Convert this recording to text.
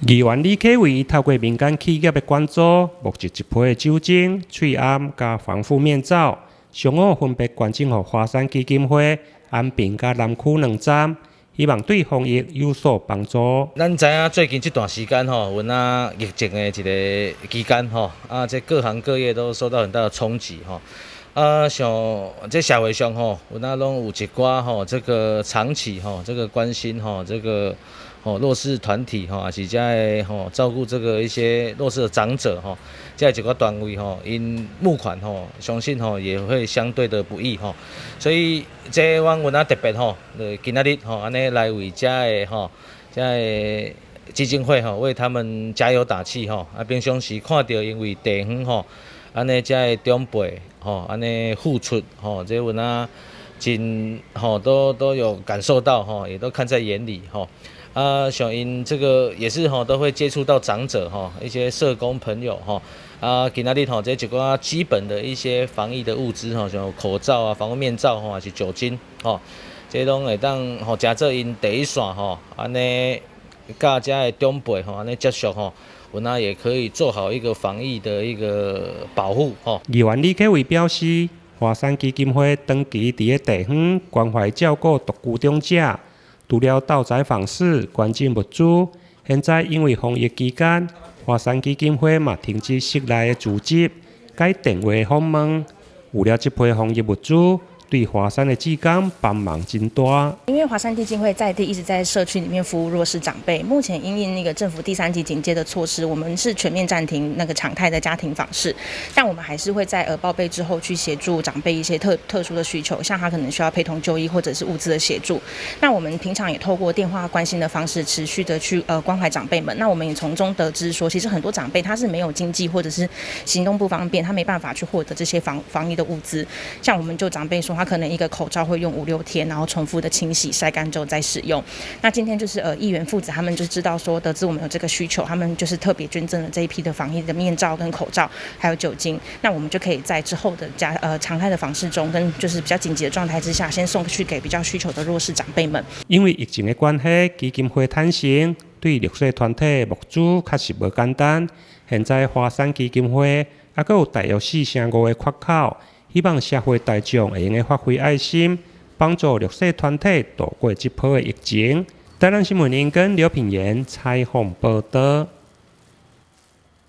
議員李啟維透過民間企業的捐助，募集一批的酒精、喙罨佮防護面罩，上午分別捐贈予華山基金會安平佮南區兩站，希望對防疫有所幫助。咱知影最近這段時間吼，有那疫情的一个期間吼，啊，這各行各業都受到很大的衝擊吼。啊，像這社會上吼，有那攏有一寡吼，這個長期吼，這個關心吼，這個吼弱勢團體吼，抑是遮个吼照顧這個一些弱勢的長者吼，遮一寡單位吼，𪜶募款吼，相信吼也會相對的不易吼，所以這阮有那特別吼，今仔日吼按呢來為遮个吼，遮个基金會吼，為他們加油打氣吼。啊，平常時看著𪜶為地方吼，按呢遮个長輩吼，按呢付出吼，這有那真吼都有感受到吼，也都看在眼裡吼。啊，像𪜶這個也是吼，都會接觸到長者吼，一些社工朋友吼。啊，今仔日吼，這一寡基本的一些防疫的物資吼，像口罩啊、防護面罩吼，抑是酒精吼，這攏會當吼，誠做𪜶第一線吼，按呢佮遮个長輩吼，按呢接觸吼，有那也可以做好一個防疫的一個保護吼。議員李啟維表示，華山基金會長期佇咧地方關懷照顧獨居長者，除了到宅訪視、捐贈物資，現在因為防疫期間，華山基金會嘛停止室內的組織，改電話訪問。有了這批防疫物資，對華山的志工幫忙真大。因為華山基金會在地一直在社區裡面服務弱勢長輩，目前因應那個政府第三級警戒的措施，我們是全面暫停那個常態的家庭訪視，但我們還是會在報備之後去協助長輩一些特殊的需求，像他可能需要陪同就醫或者是物資的協助。那我們平常也透過電話關心的方式，持續的去關懷長輩們。那我們也從中得知說，其實很多長輩他是沒有經濟或者是行動不方便，他沒辦法去獲得這些防疫的物資。像我們就長輩說，他可能一個口罩會用五六天，然後重複的清洗、曬乾之後再使用。那今天就是議員父子他們就知道說，得知我們有這個需求，他們就是特別捐贈了這一批的防疫的面罩跟口罩，還有酒精。那我們就可以在之後的常態的訪視中，跟就是比較緊急的狀態之下，先送去給比較需求的弱勢長輩們。因為疫情的關係，基金會產生對弱勢團體募資確實無簡單。現在華山基金會猶閣有大約4成5的缺口。希望社會大眾會用得發揮愛心，幫助弱勢團體渡過這波的疫情。台南新聞林跟劉品言採訪報導。